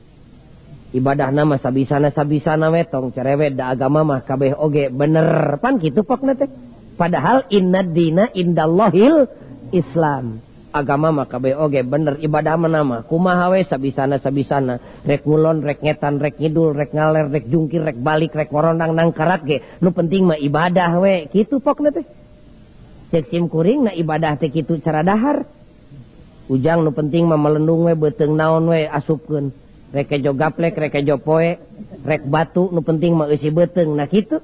Ibadah nama sabisana-sabisana we tong cerewet da agama mah kabeh oge bener pan kitu pokna teh. Padahal inna dina indallahil Islam. Agama mah kabeh oge bener ibadah mah nama kumaha we sabisana-sabisana rek ngulon rek ngetan rek ngidul rek ngaler rek jungkir rek balik rek ngorondang nangkarak ge nu penting mah ibadah we kitu pokna teh. Cek sim kuring na ibadah teh kitu cara dahar. Ujang nu penting mah melendung we beuteung naon we asupkeun. Rek kejo gaplek rek kejo poe rek batu nu penting mah eusi beuteung nah kitu.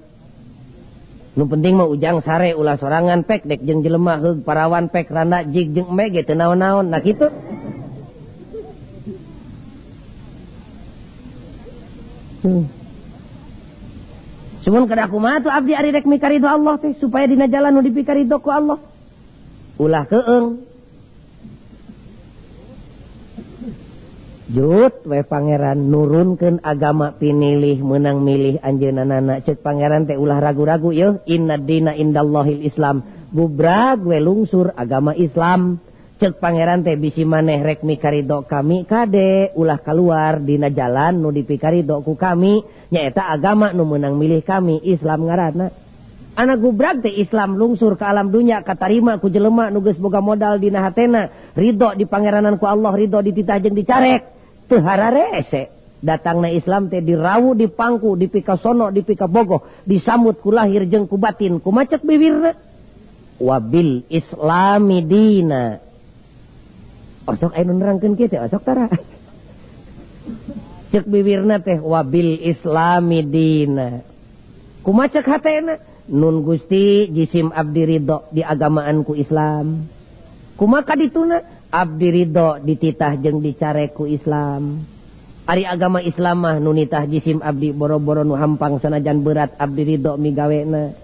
Nu penting mah ujang sare ulah sorangan pek dek jeung jelema heug parawan pek randa jig jeung embe ge teu naon-naon nah kitu. Cuman kada kumaha tuh abdi ari rek mikarido Allah teh supaya dina jalan nu dipikarido ku Allah. Ulah keung. Jut we pangeran nurunkeun agama pinilih meunang milih anjeunna cek pangeran teh ulah ragu-ragu yeuh inna dina indallahil Islam. Gubrag we lungsur agama Islam. Cek pangeran teh bisi maneh rek mikarido kami kade ulah keluar dina jalan nu dipikarido ku kami nyaeta agama nu meunang milih kami Islam ngaranna. Anak gubrag teh Islam lungsur ke alam dunya katarima ku jelema nu geus boga modal dina hatena ridho di pangeranan ku Allah ridho dititah jeung dicarek teu hararese. Datangna Islam teh dirawu dipangku dipikasono dipikabogoh disambut ku lahir jeung ku batin kumacek bibirna wabil islami dina. Osok aya nu nerangkeun kieu teh osok tara. Cek bibirna teh wabil islami dina. Kumaha cek hatena? Nun Gusti jisim abdi ridho di agamaan ku Islam. Kumaha kadituna? Abdi ridho dititah jeung dicarek ku Islam. Ari agama Islam mah nu nitah jisim abdi boro-boro nu hampang sanajan berat abdi ridho migawena.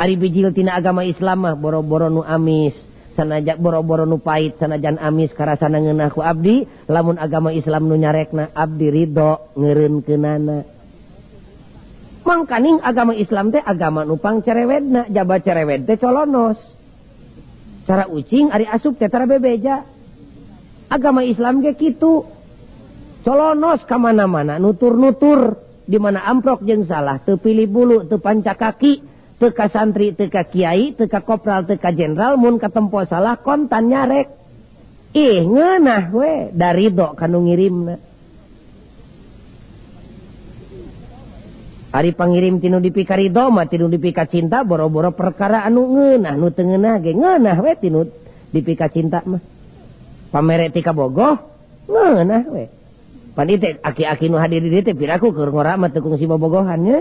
Ari bijil tina agama Islam mah boro-boro nu amis. Sanajan boro-boro nu pahit sanajan amis karasana ngeunah ku abdi lamun agama Islam nu nyarekna abdi ridho ngeureunkeunana. Mangkaning agama Islam teh agama nu pangcerewedna jaba cerewed teh colonos. Cara ucing ari asup teh tara bebeja. Agama Islam ge kitu. Colonos ka mana-mana nutur-nutur di mana amprok jeung salah teu pilih bulu teu panca kaki. Teu ka santri, teu ka kiai, teu ka kopral, teu ka jenderal, mun katempo salah kontan nyarek. Ih ngeunah we da ridho ka nu ngirimna. Ari pangirim tinu dipikarido mah tinu dipika cinta boro-boro perkara anu ngeunah nu teu ngeunah ge ngeunah we tinu dipika cinta mah. Pamere ti kabogoh ngeunah we. Pan ieu teh aki-aki nu hadir di dieu teh piraku keur ngora mah teu kungsi bobogohan nya.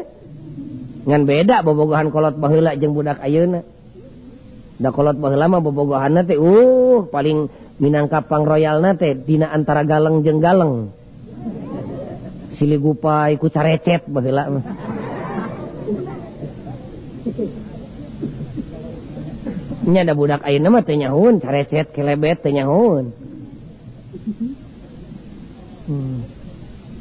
Ngan beda bobogohan kolot baheula jeung budak ayeuna. Da kolot baheula mah bobogohanna teh paling minangka pangroyalna teh dina antara galeng jeung galeng. Silih gupai ku carecet baheula mah. Nya da budak ayeuna mah teu nyahoun carecet kelebet teu nyahoun.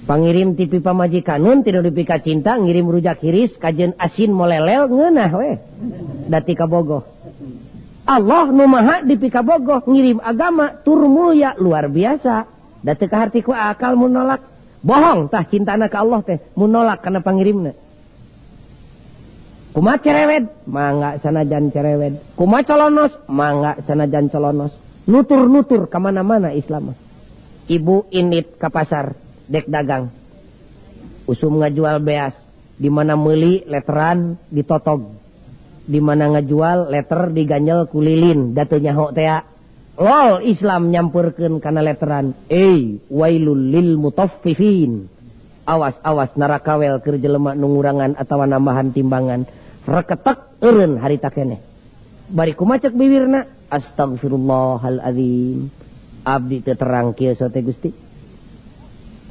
Pangirim tipi pamajikanun tinu dipika cinta ngirim rujak hiris kajen asin molelel ngeunah we dati kabogoh. Allah nu maha dipika bogoh ngirim agama tur mulia luar biasa da teu kaharti ku akal mun nolak. Bohong tah cintana ka Allah teh mun nolak kana pangirimna. Kumaha cerewed mangga sanajan cerewed, kumaha colonos mangga sanajan colonos, nutur-nutur ka mana-mana Islam mah. Ibu indit ka pasar dek dagang, usum ngajual beas, di mana meuli letteran ditotog, di mana ngajual letter diganjel ku lilin, da teu nyaho tea. Lol Islam nyampurkeun kana letteran. Wailul lil mutaffifin. Awas-awas narakawel keur jelema nu ngurangan atawa nambahan timbangan. Reketek eureun harita keneh. Bari kumaha cek bibirna? Astagfirullahalazim. Abdi teu terang kieu sote Gusti.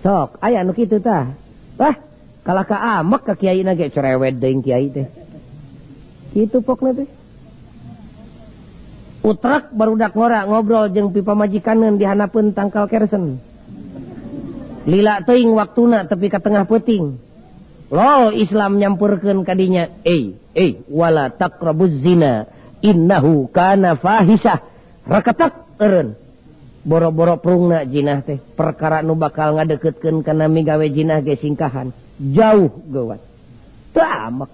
Sok aya nu kitu tah. Wah, kalah ka amek ka kiai na ge cerewet deui kiai teh. Kitu pokna teh. Utrek barudak ngora ngobrol jeung pi pamajikaneun di hanapeun tangkal kersen. Lila teuing waktuna tepi ka tengah peuting. Lol Islam nyampurkeun ka dinya. Wala taqrabuz zina innahu kana fahisah. Reketek eureun. Boro-boro prungna jinah teh perkara nu bakal ngadeukeutkeun kana migawe jinah ge singkahan jauh geuwat teu amek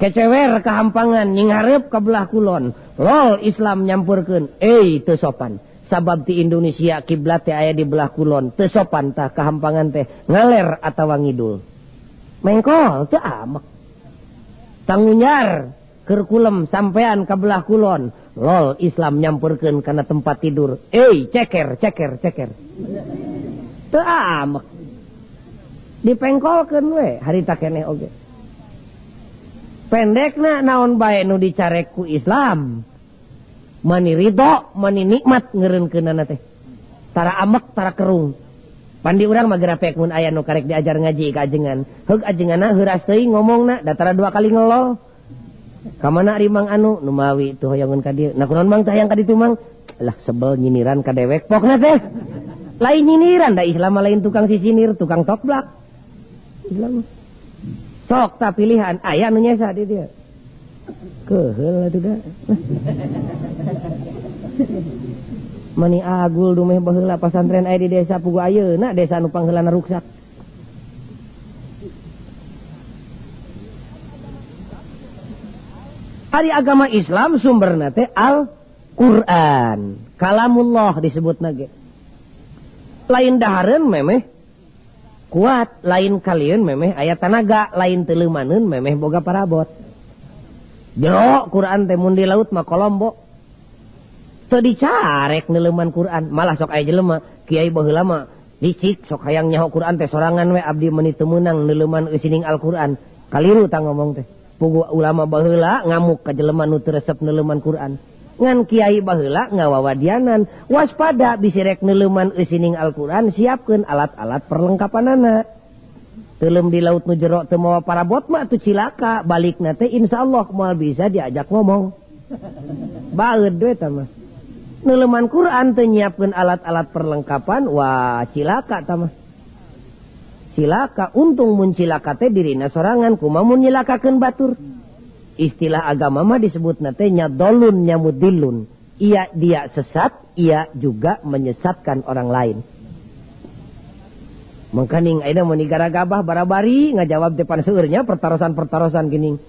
kecewer kahampangan nyinghareup ka belah kulon. Lol Islam nyampurkeun teu sopan sabab ti Indonesia kiblat teh aya di belah kulon teu sopan tah kahampangan teh ngaler atawa ngidul mengkol teu amek tangunyar keur kulem sampean ka belah kulon. Lol Islam nyampurkeun kana tempat tidur. Ceker ceker ceker. Teu amek. Dipengkolkeun we harita keneh oge. Pendekna naon bae nu dicarek ku Islam. Mani ridho, mani nikmat ngeureunkeunana teh. Tara amek, tara kerung. Pandi urang mah gerapek mun aya nu karek diajar ngaji ka ajengan. Heug ajenganna heuras teuing ngomongna datara dua kali ngelol. Ka mana ari Mang anu nu mawi teu hoyongeun ka dieu. Nah kunaon Mang teh hayang ka ditu Mang? Lah sebel nyiniran ka dewek pokna teh. Lain nyiniran da Islam mah lain tukang sisinir, tukang tokblak. Islam. Sok ta pilihan aya nu nyesa di dieu. Keheul atuh da. Mani agul dumeh baheula pasantren aya di desa pugu ayeuna desa nu pangheulana ruksak. Ari agama Islam sumberna teh Al-Qur'an. Kalamullah disebutna ge. Lain dahareun memeh kuat, lain kalieun memeh aya tanaga, lain teuleumaneun memeh boga parabot. Jero Quran teh mun di laut mah kolombo. Teu dicarek neuleuman Quran, malah sok aya jelema kiai baheula mah licik sok hayang nyaho Quran teh sorangan we abdi meuni teu meunang neuleuman eusining Al-Qur'an. Kaliru tah ngomong teh. Pugu ulama baheula ngamuk ka jelema nu teu resep neuleuman Quran. Ngan kiai baheula ngawawadianan, waspada bisi rek neuleuman eusining Al-Qur'an, siapkeun alat-alat perlengkapanana. Teuleum di laut nu jero teu mawa parabot mah atuh cilaka, balikna teh insyaallah moal bisa diajak ngomong. Baeud we tah mah. Neuleuman Quran teu nyiapkeun alat-alat perlengkapan, wah cilaka tah mah. Cilaka, untung mun cilaka teh dirina sorangan, kumaha mun nyilakakeun batur. Istilah agama mah disebutna teh nyadolun nyamudilun. Ia dia sesat, ia juga menyesatkan orang lain. Mangkaning ayeuna mun digaragabah barabari ngajawab depan seueurnya pertarosan-pertarosan geuning.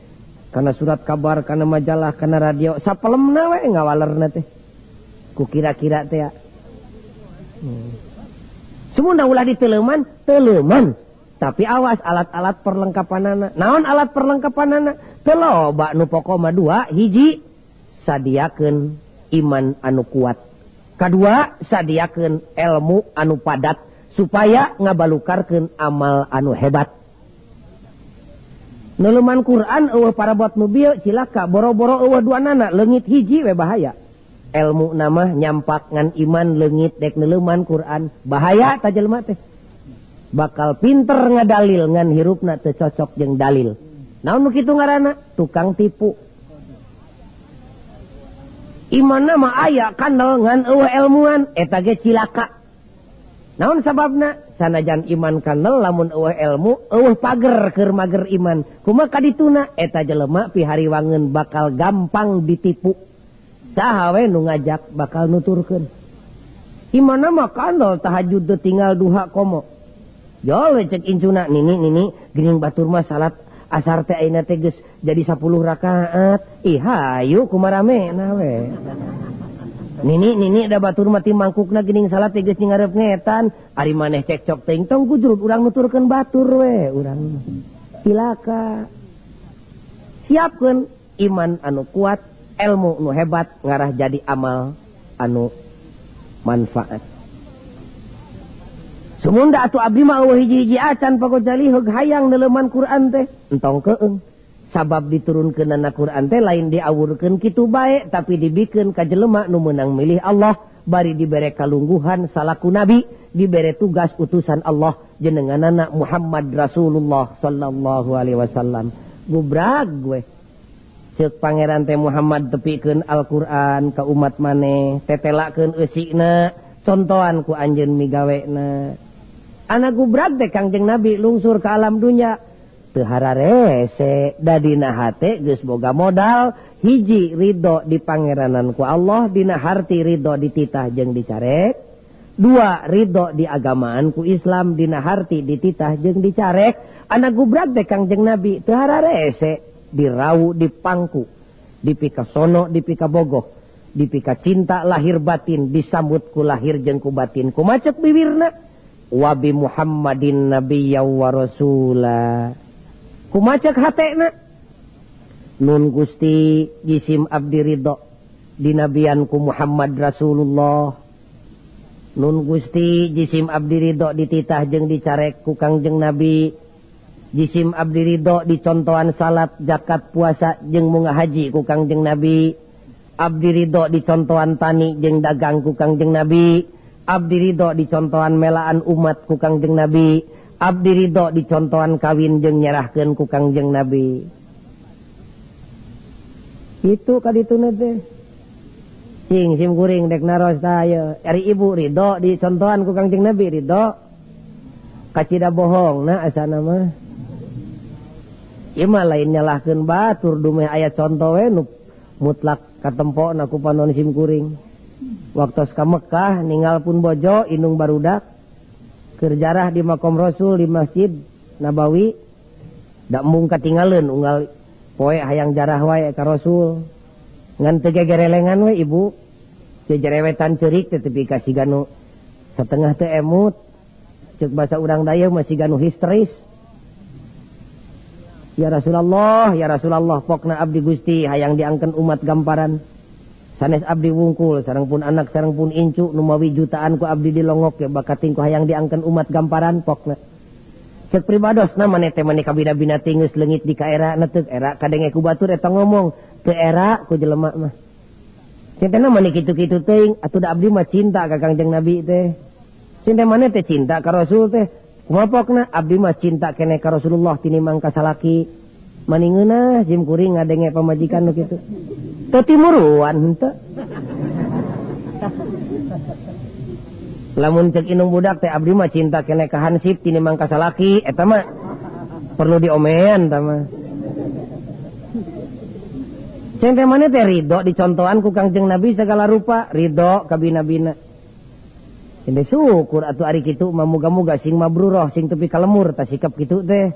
Kana surat kabar, kana majalah, kana radio, sapelemna we ngawalerna teh. Ku kira-kira teh ya. Sumunda ulah diteleuman, teleuman. Tapi awas alat-alat perlengkapanana. Naon alat perlengkapanana? Teu loba nu pokok mah dua, hiji sadiakeun iman anu kuat. Kadua sadiakeun ilmu anu padat supaya ngabalukarkeun amal anu hebat. Neuleuman Quran eueuh parabot nu bieu cilaka, boro-boro eueuh duanana leungit hiji we bahaya. Ilmu nama nyampak ngan iman leungit dek neuleuman Quran bahaya ta jelema teh. Bakal pinter ngadalil ngan hirupna teu cocok jeung dalil. Naon nu kitu ngaranna? Tukang tipu. Imanna mah aya kandel ngan eueuh ilmuan eta ge cilaka. Naon sababna? Sanajan iman kandel lamun eueuh ilmu eueuh pager keur mager iman. Kumaha kadituna eta jelema pihariwangeun bakal gampang ditipu. Saha we nu ngajak bakal nuturkeun. Imanna mah kandel tahajud teu tinggal duha komo. Jol we cek incuna nini nini geuning batur mah salat asar teh ayeuna teh geus jadi 10 rakaat. Ih hayu kumaramena we. Nini nini da batur mah ti mangkukna geuning salat teh geus ngarep ngetan. Ari maneh cekcok teuing tong gujrug urang nuturkeun batur we urang. Cilaka. Siapkeun iman anu kuat, ilmu nu hebat ngarah jadi amal anu manfaat. Sumunda atuh abdi mah eueuh hiji-hiji acan Pak Gojali heug hayang neuleuman Quran teh entong keung. Sabab diturunkeunana Quran teh lain diawurkeun kitu bae tapi dibikeun ka jelema nu meunang milih Allah bari dibere kalungguhan salaku nabi, dibere tugas utusan Allah jenenganana Muhammad Rasulullah sallallahu alaihi wasallam. Gubrag we. Ceuk pangeran teh Muhammad tepikeun Al-Qur'an ka umat maneh, tetelakeun eusina, contohan ku anjeun migawena. Anak gubrag teh Kangjeng Nabi lungsur ke alam dunya. Teu hararese dadina hate geus boga modal, hiji ridho di pangeranan ku Allah, dina harti ridho dititah jeung dicarek. Dua ridho di agamaan ku Islam, dina harti dititah jeung dicarek. Anak gubrag teh Kangjeng Nabi teu hararese dirau dipangku, dipika sono dipika bogoh, dipika cinta lahir batin, disambut ku lahir jeung ku batin. Kumacek bibirna wabi Muhammadin nabiyya wa rasula. Kumacek hatena nun Gusti jisim abdi ridho dinabian ku Muhammad Rasulullah. Nun Gusti jisim abdi ridho dititah jeung dicarek ku Kangjeng Nabi. Jisim abdi ridho dicontohan salat, zakat, puasa jeung munggah haji ku Kangjeng Nabi. Abdi ridho dicontohan tani jeung dagang ku Kangjeng Nabi. Abdi ridho dicontohan melaan umat ku Kangjeng Nabi. Abdi ridho dicontohan kawin jeung nyerahkeun ku Kangjeng Nabi. Itu kadituna teh. Cing sim kuring dek naros tah ieu. Ari ibu ridho dicontohan ku Kangjeng Nabi ridho. Kacida bohong na asana mah. Ieu mah lain nyalahkeun batur dumeh aya conto we nu mutlak katempona ku panon sim kuring. Waktu ka Mekah ninggal pun bojo indung barudak keur jarah di makom Rasul di Masjid Nabawi dak mung katingaleun unggal poe hayang jarah wae ka Rasul ngan teu gegerelengan we ibu teu jerewetan ceurik teh tepi ka siga nu setengah teu emut ceuk basa urang dayeuh mah siga nu histeris. Ya Rasulullah, ya Rasulullah, pokna abdi Gusti hayang diangkeun umat gamparan. Sanes abdi wungkul sareng pun anak sareng pun incu numawi jutaan ku abdi dilongok ya bakating ku hayang diangkeun umat gamparan pokna. Ceuk pribadosna maneh teh maneh kabina-bina geus leungit di kaera na teu era kadenge ku batur eta ngomong teu era ku jelema mah. Cintana maneh kitu-kitu teuing atuh da abdi mah cinta ka Kangjeng Nabi teh. Cinta maneh teh cinta ka Rasul teh. Kumaha pokna abdi mah cinta keneh ka Rasulullah tinimbang ka salaki. Maningeunah sim kuring ngadenge pamajikan nu kitu. Teu timuruan henteu. Lamun ceuk indung budak teh abdi mah cinta keneh ka hansip tinimbang ka salaki eta mah perlu diomean eta mah. Cinta maneh teh ridho dicontohan ku Kangjeng Nabi segala rupa, ridho kabina-bina. Cinta syukur atuh ari kitu mah muga-muga sing mabruroh sing tepi ka lemur tah sikap kitu teh.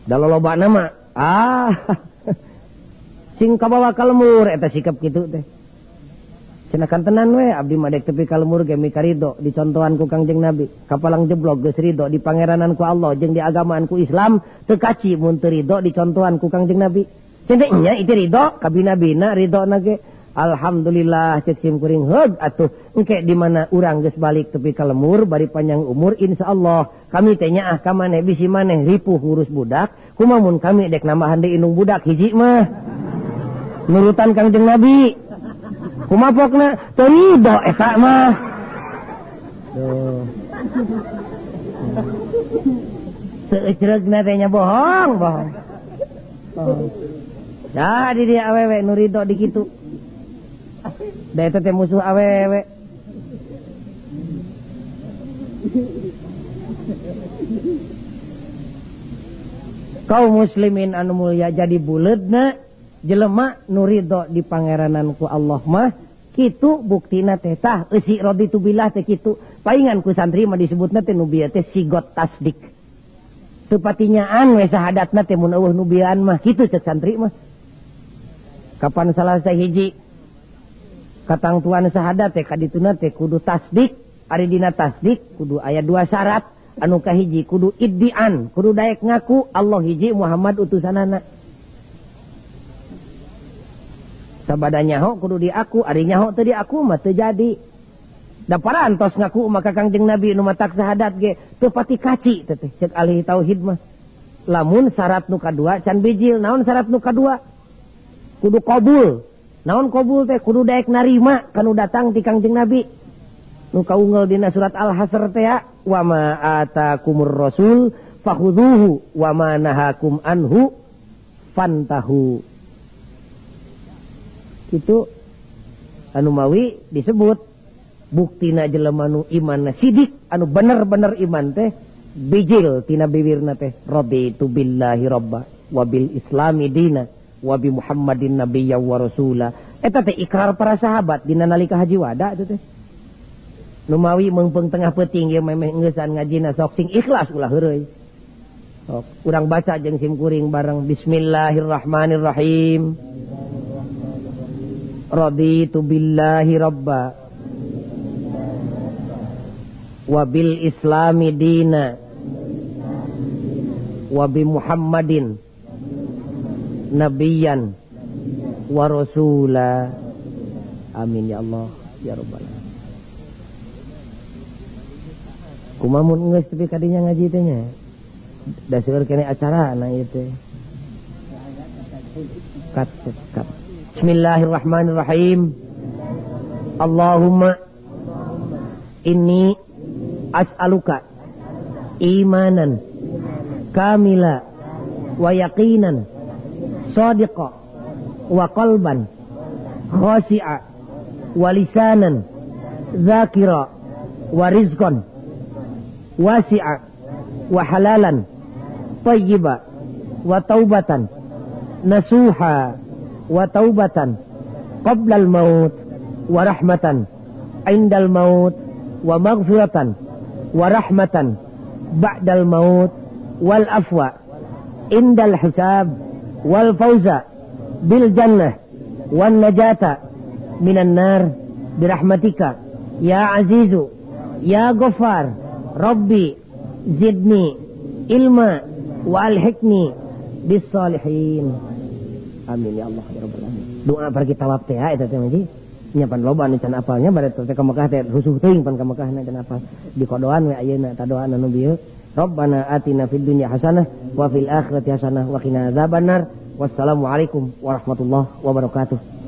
Da lolobana mah ah sing kabawa ka lemur eta sikap kitu teh. Cenah kantenan we abdi mah dek tepi ka lemur ge mika ridho dicontohan ku Kangjeng Nabi. Kapalang jeblok geus ridho di pangeranan ku Allah jeung di agamaan ku Islam teu kaci mun teu ridho dicontohan ku Kangjeng Nabi. Cenah nya itu ridho kabina-bina ridhona ge. Alhamdulillah ceuk sim kuring heug atuh engke di mana urang geus balik tepi ka lemur bari panjang umur insyaallah kami teh nyaah ka maneh bisi maneh ripuh ngurus budak kumaha mun kami dek nambahan deui indung budak hiji mah nurutan Kangjeng Nabi kumaha pokna teu ridho eta mah. Duh seucreugna teh nya bohong bohong. Oh. Dah di dia awewe nu ridho di kitu. Da eta teh musuh awewe. Kaum muslimin anu mulia jadi buleudna jelema nu ridho di pangeranan ku Allah mah kitu buktina teh tah eusi raditu billah teh kitu. Paingan ku santri mah disebutna teh nu bieu teh sigot tasdik. Teu patinyaan we sahadatna teh mun eueuh nu bieuan mah kitu ceuk santri mah. Kapan salah sahiji katangtuan sahadat teh kadituna teh kudu tasdik, ari dina tasdik kudu aya dua syarat, anu kahiji kudu iddian, kudu daek ngaku Allah hiji Muhammad utusanana. Sabada nyaho kudu diaku, ari nyaho teu diaku mah teu jadi. Da parantos ngaku maka Kangjeng Nabi nu matak sahadat ge teu pati kaci teh ceuk ahli tauhid mah. Lamun syarat nu kadua can bijil, naon syarat nu kadua? Kudu qabul. Naon qabul teh kudu daek narima kanu datang ti Kangjeng Nabi. Nu kaunggal dina surat Al-Hasr teh wa ma atakumur rasul fakhudhuhu wa ma nahakum anhu fantahu. Kitu anu mawi disebut buktina jelema nu imanna sidik anu bener-bener iman teh bijil tina bibirna teh raditu billahi robba wa bil islami dina wa bi Muhammadin nabiyya wa rasula. Eta teh ikrar para sahabat dina nalika haji wada itu teh. Numawi meungpeung tengah peuting ieu memeh engeusan ngajina sok sing ikhlas ulah heureuy. Sok urang baca jeung sim kuring bareng bismillahirrahmanirrahim. Raditu billahi robba wa bil islami dina wa bi Muhammadin nabiyan wa rasula. Amin ya Allah ya rabbal alamin. Kumaha mun geus tepi kadinya ngaji teh nya? Da seueur keneh acara na ieu teh. Kat kat. Bismillahirrahmanirrahim. Allahumma Inni as'aluka imanan kamila wa yaqinan sadiqa wa qalban khashi'a wa lisanan dzakira wa rizqan wasi'a wa halalan thayyiba wa taubatan nasuha wa taubatan qabla al-maut wa rahmatan indal maut wa maghfiratan wa rahmatan ba'dal maut wal afwa indal hisab wal fauza bil jannah wan najata minan nar birahmatika ya azizu ya ghaffar rabbi zidni ilma wa alhiqni bis salihin. Amin ya Allah ya rabbal alamin. Doa pergi tawaf teh eta teh mah nya pan loba anu can apalnya bare teh ka Mekah teh rusuh teuing pan ka Mekah na can apal. Dikodoan we ayeuna ta doa anu bieu. Rabbana atina fid dunya hasanah wa fil akhirati hasanah wa qina adzabannar. Wassalamualaikum warahmatullahi wabarakatuh.